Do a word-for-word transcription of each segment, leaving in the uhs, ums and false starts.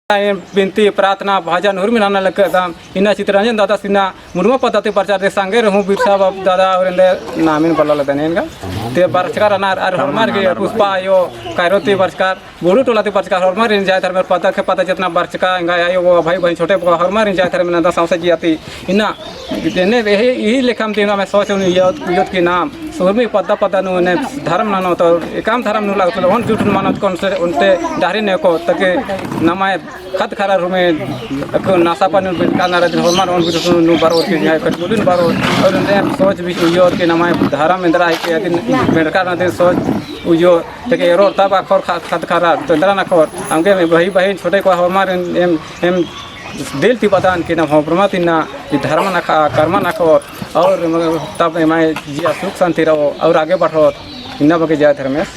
बिनती, प्रार्थना, भजन, हुरमी नना लगदम। इन्ना चितरंजन दादास इन्ना मुड़मा पद्दा ती बरचका रअदर, संगे रहूँ बिरसा बाबू दादा और एन्देर नामिन बल्ला लगदन एंगा। ते बरचका रअनर, अरा होरमर गे पुष्पा आयो, कैरो ती बरचका, बोड़ू टोला ती बरचका, होरमारिन जय धर्मेस पद्दा गे पद्दा जेतना बरचका, एंगा आयो, भाई बहिन, छोटे बड़े, होरमारिन जय धर्मेस नंदन सौंसे जिया ती। इन्ना एन्ने एही, एही लेखा दिम एम सोच उइयोत, उइयोत कि नाम, सुरमी पद्दा पद्दा नू एन्ने धर्म ननोत, एकअम धर्म नू लगोत, ओन जुट नू मनोत, ओन्टे डहरे नेकोत, ताकि नम्है ख़द्द ख़र्रा हुरमी, अक्कु नशा पानी नू बेंड़का नना रअदिन, होरमर ओन जुट नू बरओत कि, कठमुलिन बरओत, और एन्ने सोच भी उइयोत कि नम्है धर्म एन्दरा है कि अदिन बेंड़का नना दिम सोच उइयोत। ताकि एरोर तब अख़ोर ख-, ख़द्द ख़र्रा, तो एन्दरा नखोर। अमगे भाई बहिन छोटे को होरमर एम, एम, एम दिल ती बअदन कि नाम होरमर ती इन्ना ई धर्म नखा, कर्म नखोर, और एम तब एम्है जिया सुख शांति रओ, और आगे बढ़ोर। इन्ना बग्गे जय धर्मेस।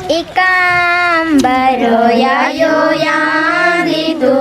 एकअम बरओ आयो याद तू